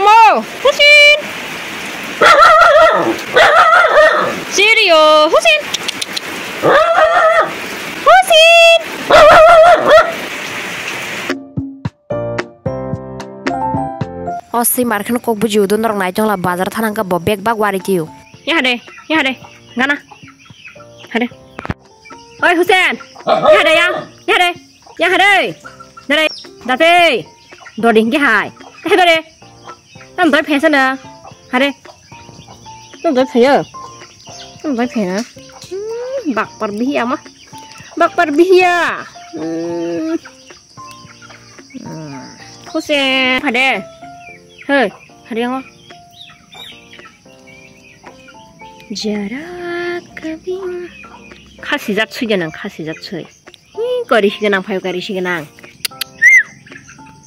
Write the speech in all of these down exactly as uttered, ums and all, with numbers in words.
Mo, Husin! Cheerio, Husin! Husin! O si markhen kok buji udo norok naitok la bazar thanang ka bo bag bag wari tiyo. Ya hade, ya hade, gana. Hade. Oi Husen, ya hade ya, ya hade, ya hade. Dare, date. Dodi hingke hai. He dore. Tam doi phesa na. Hare. Tam doi phaya. Tam doi phaya. Hmm, bakpar bihiya ma. Bakpar bihiya. Hmm. Hmm. Kose phade. He, hare ngo. Jara kabhi. Khasi jat sui ganang, khasi jat sui. Hi, kari si ganang, phayo kari si ganang.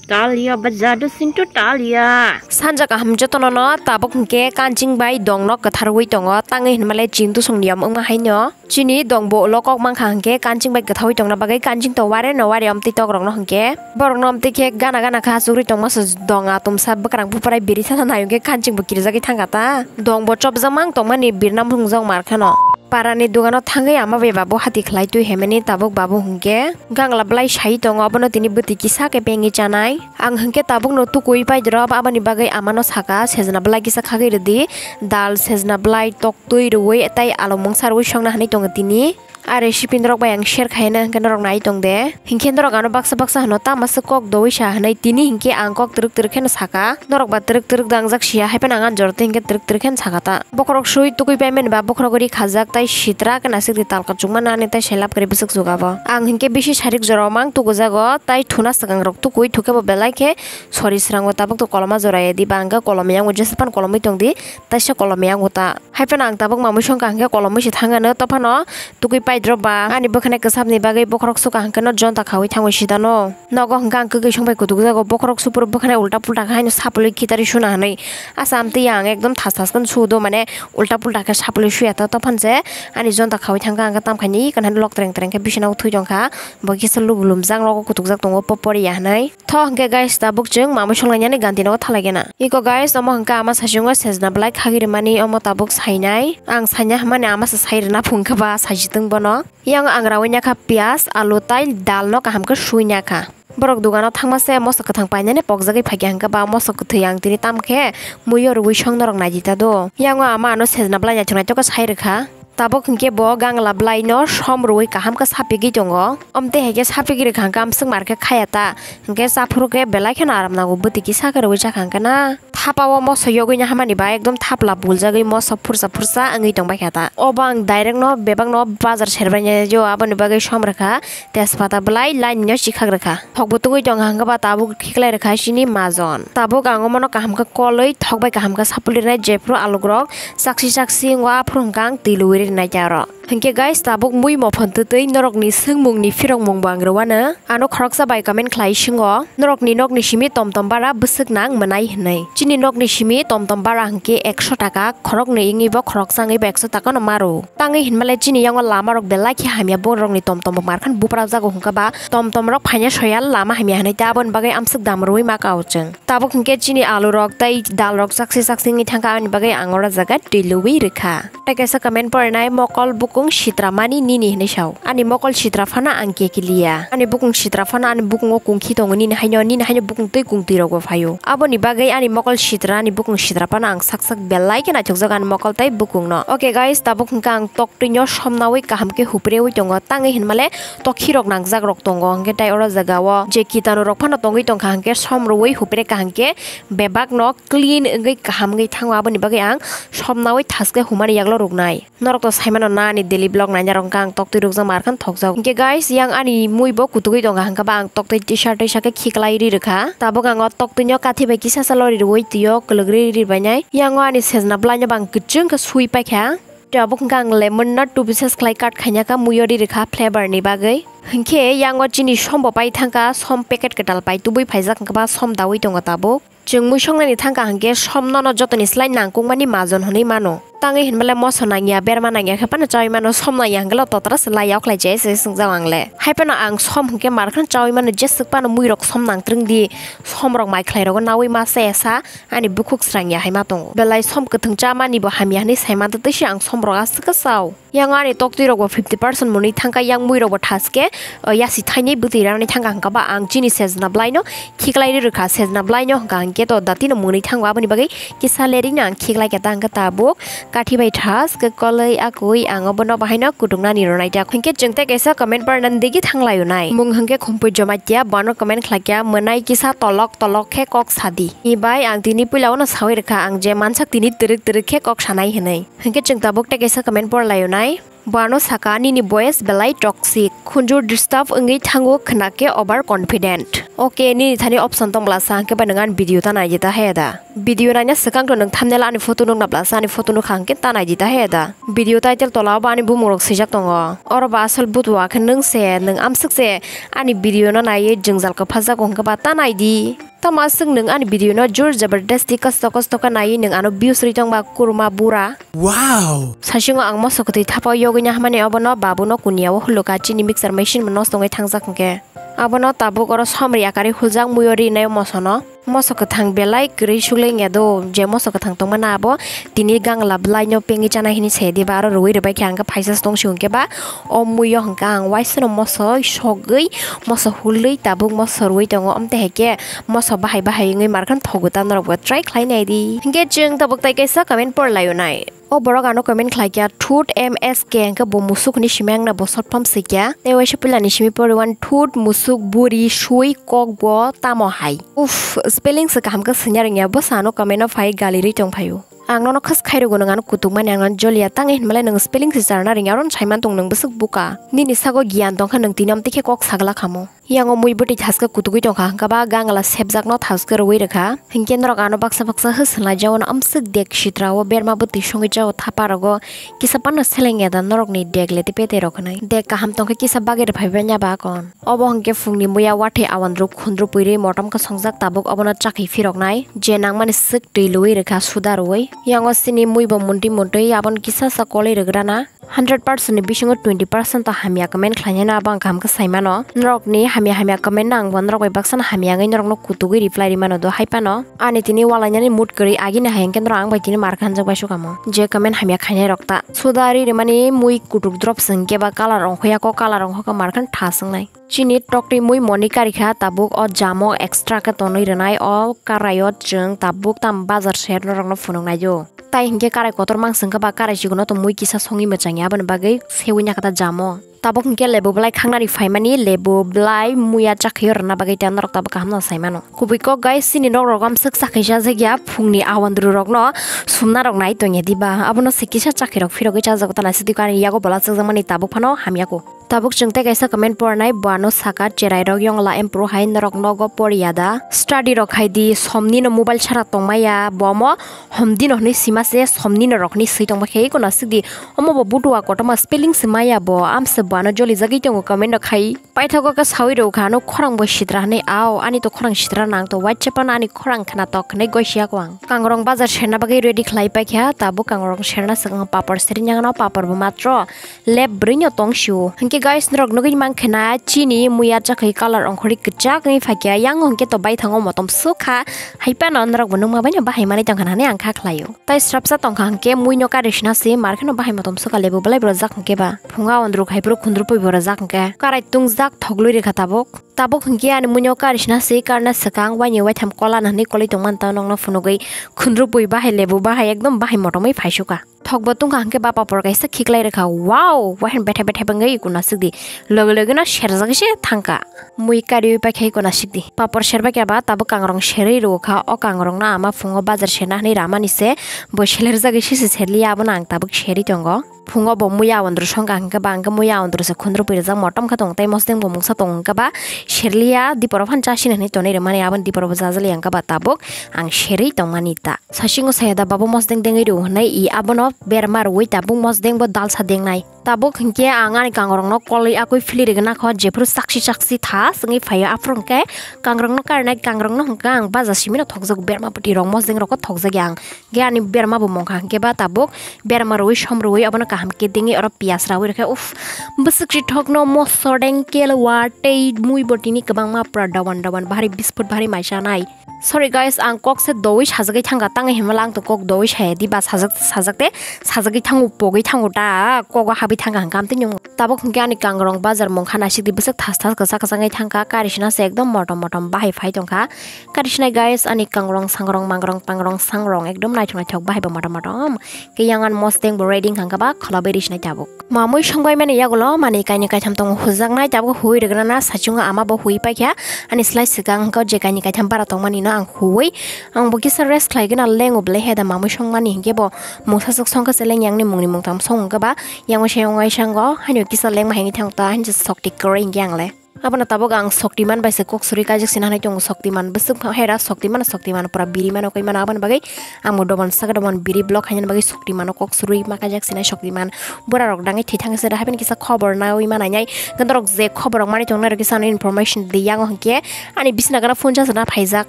Talia bajadu sintu talia. Sanja kaham jotono no tabuk hingke kanching bai dongno kwtharwi tongo, tangwi hinmale chintu song niyam wngma haino. Chini dongbo ulo kok mankha hingke kanching bai kwthawi tongna bagwi kanching to ware no ware omtwi tok rokno hingke. Borokno omtwi khe gana gana kha chugri tongma se dong a tumsa bwkrang buparai biri sana nai hingke kanching bo kirijagwi thangkha ta. Dongbo chopjak mang tongmani birna mung jok mar kheno. Parani dogano thangwi ama bai babu hati khlai twi hemeni tabuk babu hwnkhe gangla blai sai tongo, abono tini bwtwi kisa khe bengwi chanai. Ang hwnkhe tabukno tukui paidrop, aboni bagwi amano saka sejna blai kisa khagwi rwdi, dal sejna blai tok twi rwui tei alomung sarwi songna hwnwi tongo tini. Are sipin rok bai ang share khaina hwnkhe norok nai tong de. Hinkhe norok ano baksa baksa hwno tamo se kok dowi sa hwnwi tini hinkhe ang kok twrwk twrwk kheno saka. Norok ba twrwk twrwk dangjak sia hai phano ang ani jora twi hinkhe twrwk twrwk kheno saka ta. Bokhorok sui tukui paimani ba bokhorok ri khajak tai sitra khe nasik di tal kachukma nani tai selap kari bwswk chuga bo. Ang hinkhe bisi sarik jora o mang tukujago tai thuna swkang rok tukui thukhe bo belai khe sori srango tabuk to koloma jora ya di ba ang khe kolom yango jesa phano kolomwi tong di taisa kolom yango ta. Hai phano ang tabuk mamwi songkha hwnkhe kolomwi se thangano, tophano tukui paidrop ba ani bwkhwnai kwsapni bagwi bokhorok sukha hwnkhe no jonta khaui thangwi sidano. Nogo hwnkhe ang kwkwi songbai kutukjago, bokhorok supro bwkhwnai ulta pulta khe haino sapului khitarwi suna hwnwi. Asa amtwi ang ekdom thas thas kheno sudo, mane ulta pulta khe sapului suya ta, tophano se ani jonta khaui thangkha, ang khe tamkhaini kanhani lok treng treng khe bisina o thwi tongkha, bo kisa lubu lumjak nogo kutukjak tongo popori ya hwnwi. Tho hwnkhe guys, tabuk chwng mamwi songlainani ganti nogo thalaigena. Iko guys, omo hwnkhe ama saichungo sejna belai khagwi rwmani, omo tabuk sainai. Ang saina hwnmani ama se sai rwna phungkhe ba saisitwng bono. Yang ang rawui nyakha piyaj, alu tai dal no kaham khe sui nyakha. Borok dogano thangma se moso kwthang painani pokjagwi phaikha hwnkhe ba moso kwthwi ang tini tamkhe muiyo rwui song norok naidi ta do. Yang o ama ano sejna belai naithok naithok khe sai rwkha. Tabuk hwnkhe bo gangla bwlaino som rwui kaham khe sapigwi tongo. Omtwi hai khe sapigwi rwkha hwnkhe amswk mar khe khaya ta. Hwnkhe chaphuru khe belai kheno aram nango, bwtwi kisa khe rwui chakha hwnkhe na. Thapa o moso yogwi na hamani ba ekdom thapla buljagwi moso phursa phursa wngwi tongbai kha ta. Obo ang direct no bebak no bazar serbai nai o, aboni bagwi som rwkha tejpata bwlai line no chikhak rwkha. Thokbo tugui tong hwnkhe ba tabuk khiklai rwkha chini majon. Tabuk ang omono kaham khe kolwi thokbai kaham khe sapulwi rwnai, jephru alugrok chaksi chaksi wngo aphuru hwnkhe ang twi lwi rwnai ta oro. Hwnkhe guys, tabuk mui mophon twtwi norokni swngmungni phirokmung bo ang rwano. Ano khoroksa bai comment khlai singo, norokni nokni simi tom tom bara bwswk nang mwnai hwnwi. Chini nokni simi tom tom bara hwnkhe ekso taka, khoroknwi wngwi bo khoroksa wngwi bo ekso taka no maro. Tangwi hinmale chini yango lama rok belai khe hamya, borokni tom tom bo markhan buprajak o hwnkhe ba tom tom rok phaina soya lama hamya hwnwi, ta aboni bagwi amswk dam rwui ma kao chwng. Tabuk hwnkhe chini alu rok tei dal rok chaksi chaksi wngwi thangkha, aboni bagwi ang oro jaga twi lwi rwkha. Tei kaisa comment porinai, mokol bukung sitra mani nini hinwi sao. Ani mokol sitra phano ang kekiliya. Ani bukung sitra phano ani bukungo kungkhi tongo nini haino, nini haino bukung tei kungtwi rok bo phaio. Aboni bagwi ani mokol sitra, ani bukung sitra phano ang sak sak belai khe naithokjak ani mokol tei bukungno. Okay guys, tabuk hwnkhe ang toktwino somnaui kaham khe hupreui tongo. Tangwi hinmale tokhi rok nangjak rok tongo. Hwnkhe tei oro jaga o je kitanu rok phano tongwi tongkha hwnkhe som rwui hupre kaham khe bebak no clean wngwi kaham wngwi thango, aboni bagwi ang somnaui thaske humani yaklo ruknai. Norok to saimano na ani daily vlog naina rok wngkha ang toktwi rukjak mar khan thokjak. Hwnkhe guys, yang ani mui bo kutugwi tongkha hwnkhe ba ang toktwi tisa tisa khe khiklai ri rwkha. Tabuk ang o toktwino kathi bai kisa salo ri rwui twi o kwlwk ri ri bainai. Yang o ani sejna bwlaino bo ang kwchwng khe sui paikha. Tabuk hwnkhe ang lemon no two pieces khlai cut khaina kha muiyo ri rwkha flavor ni bagwi. Hwnkhe yang o chini som bo pai thangkha, som packet kwtal pai tubui phaijak hwnkhe ba som daui tongo tabuk. Chwng mui songnani thangkha hwnkhe som nono jotoni slai nangkukmani majon hwnwi mano. Ang hinmale moso nangya, berma nangya khe phano chawi mano, som nangya hwnkhe lo totra se lai ya khlai je se swngjak ang le. Hai phano ang som hwnkhe mar kheno chawi mano, jeswk phano mui rok som nang tring di, som rok mai khlai rogo nawi ma se esa ani bukhuk srang ya hai ma tongo. Belai som kwthwng cha mani bo hamya hwnwi sai ma twi se ang som rok aswk khe chao. Yang ani tok twi rok bo fifty percent mwnwi thangkha, yang mui rok bo thaske, o, yasi thainwi bwtwi rani thangkha hwnkha ba ang chini sejna bwlai no khiklai ri rwkha, sejna bwlai no hwnkha hwnkhe to dati no mwnwi thango, aboni bagwi kisa leri no ang khiklai kha ta hwnkhe tabuk kathi bai thaske kolwi akwi ang obo no bahai no kutung nani rwnai ta hwnkhe chwng tei kaisa comment pornani digi thang lai unai mung hwnkhe Khumpui Jamatia bono comment khlai kha mwnai kisa tolok tolok khe kok sadi ni bai ang tini puila o no sawi rwkha ang je mansak tini twrwk twrwk khe kok sanai hwnwi. Hwnkhe chwng tabuk tei kaisa comment por laio nai. Bo ano saka, "Nini voice belai toxic. Khunju disturb wngwi thango, khna khe over confident." Okay, nini thani option tong bwlasa, hwnkhe ba nwng ani video ta nai di ta haya da? Video naina swkang to nwng thumbnail ani photo nukna bwlasa, ani photo nukha hwnkhe ta nai di ta haya da? Video title tola o bo ani bumung rok swijak tongo. Oro ba asol butua khe nwng se, nwng amswk se ani video no naiwi jwngjal kwphajago hwnkhe ba ta nai di. Tamo aswk nwng ani video no jor jabardasti kosto kosto khe naiwi nwng ano views rwi tongba kurma bura. Wow! Sasingo ang moso kwtwi thapa yogwi na hamani obono babuno kuniya o huluka chini mixer machine bo nosto wngwi thangjak hwnkhe. Abono tabuk oro somri yakari huljak muiyo rinai o mosono. Moso kwthang belai kwrwi suglai wngya do, je moso kwthang tongmana abo tini gangla bwlaino pengwi chanai hinwi se diba aro rwui rwbai khe ang khe phaisa se tongsi hwnkhe ba o muiyo hwnkha ang waisano moso sogwi moso hulwi tabuk moso rwui tongo, omte hai khe moso bahai bahai wngwi markhan thogo ta norok bo try khlai nai di. Hinkhe chwng tabuk tai kaisa comment por laio nai. O borok ano comment khlai kha, "Thut M S K," hinkhe bo musuk hinwi simi ang na bo short form swi kha. Tei waisa puila ni simi pori one, "Thut musuk buri sui kok bo tamo hai." Uff, spelling se kaham khe swina rwngya, bo sa ano comment o phai gali rwi tong phaio. Ang nono khas khai rwgo, nwng ano kutuk mani ang nono jolia tang hinmalai nwng spelling se charwna rwngya, oro no sai man tong nwng bwswk buka. Nini sago giyan tong kha, nwng tini omtwi khe kok sagla khamo. Yang o mui bwtwi thaske kutugwi tong kha, hwnkhe ba gangla sepjakno thaske rwui rwkha. Hinkhe norok ano baksa baksa hwswnlai jao, ano amswk dek sitra o berma bwtwi songwi jao, thapa rogo kisa panno seleng ya da norokni dek le tei pete rok hwnwi. Dek kaham tong khe kisa bagwi rw phai banya ba kon. Obo hwnkhe phungni muya watwi awandru khundru pui rwi motom khe songjak, tabuk obono chakhi phiroknai, je nangmani swk twi lwi rwkha suda rwui. Yang o chini mui bo muntwi muntwi abono kisa sa kolwi rwgrana. Hundred percent ni bisingo twenty percent to hamya comment khlainai no abo ang kaham khe sai mano. Norokni hamya hamya comment no ang bo norok bai baksa no hamya wngwi norokno kutugwi reply rwi mano do hai phano. Ani tini walainani mood kwrwi agini hai hwnkhe norok ang bai tini mar khanjak bai sukamo. Je comment hamya khainai rok ta. Suda ri rwmani mui kutuk drop se hwnkhe ba colour ongkhoya ko, colour ongkho khe mar khan thas wngnai. Chini toktwi mui moni karikha tabuk o jamo extra khe tonwi rwnai o karai o chwng tabuk tam bazar ser norokno phunuknai o. Tai hinkhe karai kotor mang se wngkha ba karai chikon o to mui kisa songwi mwchangya aboni bagwi sewi nakha ta jamo. Tabuk hinkhe lebu belai khangnani phaimani lebu belai muya chakhaio rwna bagwi tei norok tabuk kaham no sai mano. Kubui kok guys chini nok rogo amswk chakhai chajakya phungni awandru rokno sumna rok nai tongya diba abono se kisa chakhai rok phirogwi chajago ta naisik twi ani yago bola chakjakmani tabuk phano hamya ko. Tabuk chwng tei kaisa comment pornai, bo ano saka, "Cherai rok yongla improve hai norok nogo por ya da? Study rok khai di, somni no mobile sara tongmaya, bo omo homdi no hwnwi sima se, somni no rok hwnwi swi tongma khe eko nasik di." Omo bo butua kotorma spelling se maya bo, amse bo ano joli jagwi tongo comment rok khai. Paithago khe sawi rw kha ano khorang bo sitra hwnwi, ao ani to khorang sitra nang to WhatsApp ano ani khorang khna tok hwnwi goi siya ko ang. Kangrong bazar serna bagwi ready khlai paikha, tabuk kangrong serna swkang papor siri nangno, papor bo matro lab bwrwi no tong sio. Hinkhe guys, norok nugwi mankha na chini muya chakhwi colour ongkhorwi kwchak wngwi phaikha, yang hinkhe to baithango motom sukha, hai phano norok bo nukma baino bahai manwi tongkha na hinwi ang kha khlaio. Tai srapsa tongkha hinkhe muino kari sina se mar kheno bahai motom sukha lebu belai bo rwjak hinkhe ba. Phunga ondruk hai phuru khundrupui bo rwjak hinkhe karai tungjak thoklwi rwkha tabuk. Tabuk hinkhe ani muino kari sina se karna swkang waini waitham kola na hinwi kolwi tongmani ta nokno phunugwi khundrupui bahai lebu bahai ekdom bahai motomwi phaisukha. Thokbo tungkha hinkhe ba papor kaisa khiklai rwkha. Wow! Wahan betha betha bangwi ikuna sikdi. Loge loge no serjagwi se thangkha. Mui kariwi paikha ikuna sikdi. Papor serbai khe ba tabuk kangrong serwi rwkha. O kangrong no ama phungo bazar serna hinwi ramani se. Bo selerjagwi sisi serliya abono ang tabuk serwi tongo. Phungo bo muya awandru songkha hinkhe ba hinkhe muya awandru se khundrupui rijak motom khe tong tei mosdeng bo mungsa tong hinkhe ba serliya diporo phan chasini hinwi tonwi rwmani aboni diporo bo chajaliya hinkhe ba tabuk ang serwi tongmani ta. Sasingo saya da babo mosdeng dengwi rw hwnwi i abono berma rwui tabuk mosdeng bo dalsa dengnai. Tabuk hinkhe ang ani kangrokno kolwi akwi philirigna kho, jephuru chakchi chakchi tha swngwi phaio. Aphuru hinkhe kangrokno karinai, kangrokno hinkhe ang baja simino thokjago, berma bwtwi rok mosdeng rokbo thokjakya ang. Hinkhe ani berma bo mongkha hinkhe ba tabuk berma rwi som rwi abono kaham khe dengwi oro piyaj rawi rwkhe, uff, bwswk si thokno mosodeng kelwa tei mui bo tini kwbangma pura doban doban bahari biskut bahari mai chanai. Sorry guys, ang kok se dowi sajagwi thangkha, tangwi hinmala ang to kok dowi saya di ba sajak sajak te sajagwi thango, pogwi thango ta, kogo habwi thangkha hwnkha amtwi nyung. Tabuk hwnkhe ani kangrong bazar mungkha naisik di bwswk thas thas kwchak kwchak wngwi thangkha, kari sina se ekdom motom motom bahai phai tongkha. Kari sinai guys, ani kangrong sangrong mangrong pangrong sangrong ekdom naithok naithok bahai bo motom motom. Khe yang an mosdeng bo ready wngkha ba khwlabai ri sinai tabuk. Mamui songbai mani yagulo manwi kainwi kaitham tongo hujaknai, tabuk hui rwgwna na sachungo ama bo hui paikha. Ani slai swkang hwnkhe je kainwi kaitham bara tongmani no ang huwi ang bo kisa rest khlaigwna lengo belai he da mamui songmani hinkhe bo mungsa swk songkha se leng yang ni mungni mungtham song hwnkhe ba yang se ongoi sango haino kisa lengma hinwi thang ta hinse sokti kwrwi hinkhe ang le. Abono tabuk ang Shaktiman bai se kok suri kaijak sina hinwi tongo, Shaktiman bwswk hera Shaktiman, Shaktiman pura biri mano koi mano, aboni bagwi ang bo doban saka doban biri block hainani bagwi Shaktiman o kok suri ma kaijak sina Shaktiman. Bura rok dangwi thwi thang se da haibini kisa khobor nawi manai nai, norok je khobor rok mani tong norok kisa ano information di yango hinkhe ani bisina gara phone charge na phaijak.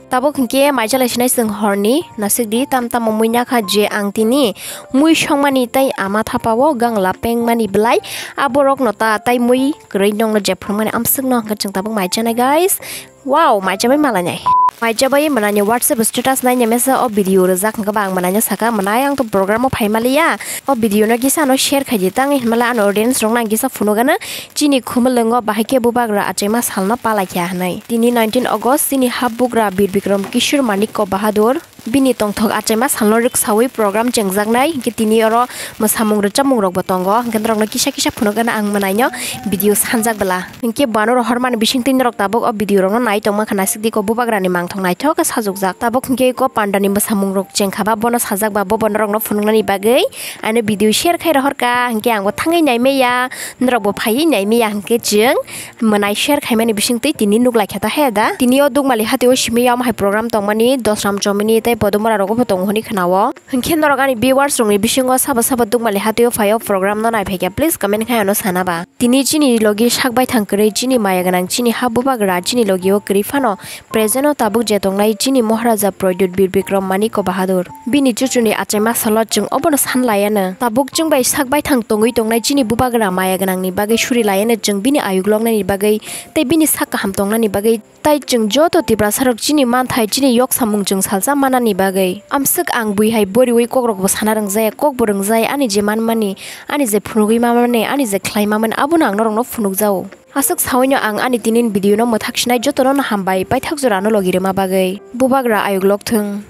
Tabuk hinkhe mai chalai sinai chwng horni nasik di tam tamo mui nakha je ang tini mui songmani tei ama thapa o gang lapeng mani belai aborok no ta tei mui kwrwi nongno jephuru mani amswk no hwnkhe chwng tabuk mai chanai guys. Wow, mai chabai malainai. Mai chabai manani WhatsApp status nai nemesa o video rwjak hwnkhe ba ang manai no saka manai ang to program o phai maliya. O video no kisa no share khai di tang hinmala ano audience rok nang kisa phunugana chini khumulwngo bahai khe bubagra achaima salno palaikha hinwi. Tini nineteen August chini hap bugra Bir Bikram Kishore Manikya Bahadur. Bini tongthok achaima salno rwksawi program chengjaknai, hinkhe tini oro mwsamung rwchapmung rokbo tongo, hinkhe norokno kisa kisa phunukgana ang mwnaino video sanjak bwla. Hinkhe bo ano rohormani bisingtwi norok tabuk o video rokno nai tongma kha naisik di ko bubagrani mangthok naithok khe sajokjak. Tabuk hinkhe ko pandani mwsamung rok chengkha ba bono sajak ba bo bo norokno phunuknani bagwi ano video share khai rohorkha, hinkhe angbo thangwi naimaya, norokbo phaiwi naimaya hinkhe chwng mwnai share khaimani bisingtwi tini nuk laikha ta he da. Tini o Dukmali hatio simi yam hai program tongmani Dosram Chomini tei Podumura rogo bo tongo hwnwi khwnao. Hinkhe norok ani viewers rokni bisingo sabo sabo Dukmali hatio phaio program no naiphaikha, please comment khai ano sana ba. Tini chini logi sak baithang kwrwi chini maya gwnang chini ha bubagra chini logio kwrwi phano present o tabuk je tongnai chini Maharaja Pradyut Bir Bikram Manikya Bahadur. Bini chuchuni achaima salo chwng obono san laiano. Tabuk chwng bai sak baithang tongwi tongnai chini bubagra maya gwnangni bagwi suri laiano chwng bini ayuk loknani bagwi tei bini sak kaham tongnani bagwi. Tai chwng joto Tiprasarok chini manthai chini yoksamung chwng salsa manani bagwi. Amswk ang bui hai boriwi kokrokbo sana rwngjaya, kokbo rwngjaya, ani je manmani, ani je phunugwi mamani, ani je khlai mamani, abono ang norokno phunukjao. Aswk sawino ang ani tinin video no mwthak sinai jotono no hambai paithak jorano logi rwma bagwi. Bubagra ayuk lokthwng.